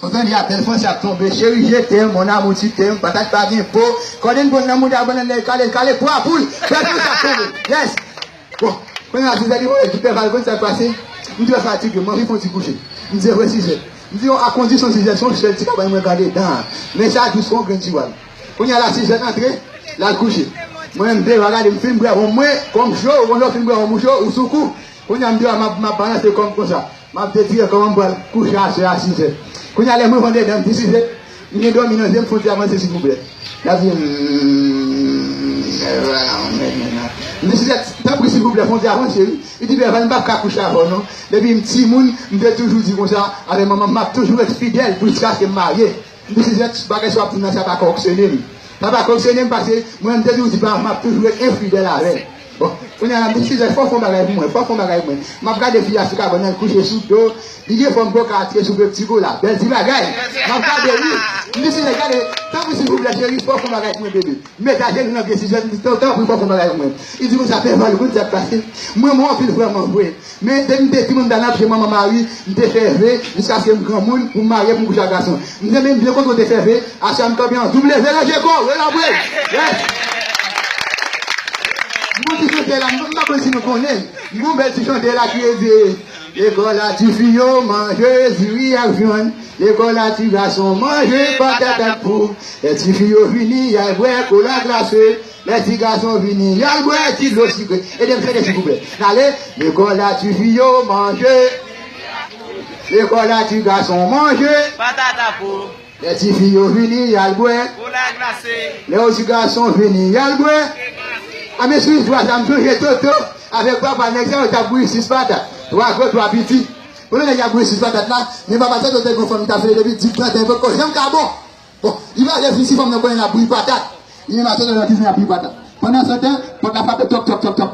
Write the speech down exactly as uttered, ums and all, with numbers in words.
Ou tande apèl franse ap tonbe, chéri, je t'aime, mon amour, tu t'aimes, patat pa gen po, kòden bon nan mouda, bannann lè kale, kale, pwa poul, bèl franse ap tonbe. Yes. Bon, kounye a, Suzette, li voye, di, Pèval, konn sa k pase? M trè fatige, m anvi fè yon ti kouche. M di, vre, Suzette. M di, a kondisyon, Suzette, se yon sèl ti kabann mwen gade dan an. Men sa dous kon grenn tiwal. Kounye a la, Suzette antre, l al kouche. Mwen menm, m deyò a gade, m fin bwè wonm mwen, kòm cho, ou konn lè w fin bwè wonm ou cho, ou sou kou. Kounye a, m deyò a, m ap, m ap balanse kò m konsa. M ap detire kòman m pral kouche aswè a sizè. Kounye a lè mwen vande dan m di sizè, m gen dòmi nan je m, fon ti avanse silvouplè. L ap di, "Mm, eh, voilà, mm, mm, mm." M di sizè, "Tanpri silvouplè, fon ti avanse wi." Li di, "Pèval, m p ap ka kouche avè w non. Depi m timoun, m te toujou di konsa, avè manman m, m ap toujou ret fidèl pou jiskaske m marye." M di, "Sizè, bagay sa w ap di m nan, sa pa ka oksyone m. Sa pa ka oksyone m paske mwen, m te toujou di, pa, m ap toujou ret enfidèl avè l." Bon, kounye a la, m di, "Sizè, fò w fè yon bagay pou mwen, fò w fè yon bagay pou mwen." M ap gade fi a sou kabann nan, l kouche sou do, li gen fòm koka atire sou pep ti kola. Bèl ti bagay. M ap gade, wi. M di, "Sizè, gade, tanpri silvouplè, cheri, fò w fè yon bagay pou mwen, bebe." M met ajenou nan pye Sizè, m di, "Tanpri, fò w fè yon bagay pou mwen." Li di konsa, "Pèval, ou konn sa k pase? Mwen, mwen anpil vrèman vre." Men depi m te timoun, m t al nan pye manman mari, m te fè ve jiskaske m granmoun pou m marye, pou m kouche ak gason. M te menm byen kontan, m te fè ve, aswè a m kanpe an doub leve, lonje kò w, relabwe. Yes. M gon ti chante la, m pa konn si nou konnen. M gon bèl ti chante la ki rele, Lekòl la ti fi yo manje diri ak vyann. Lekòl la ti gason manje patat ak pou. Lè ti fi yo vini, y al bwè kola glase. Lè ti gason vini, y al bwè ti dlo sikre. Ede m chante silvouplè. N ale. Lekòl la ti fi yo manje. Lekòl la ti gason manje. Patat ak pou. Lè ti fi yo vini, y al bwè. Kola glase. Lè yo ti gason vini, y al bwè. A men sou istwa sa, m sonje Toto avèk papa nèg sa yo t ap bouyi sis patat. Twa gwo, twa piti. Pandan nèg yo ap bouyi sis patat la, men papa Toto te gon fanm li t ap file depi di trant an, potko janm ka bon. Bon, li pa vle vin si fanm nan konnen l ap bouyi patat. Li menm ak Toto nan kizen ap bouyi patat. Pandan se tan, pòt la frape, tòk, tòk, tòk, tòk.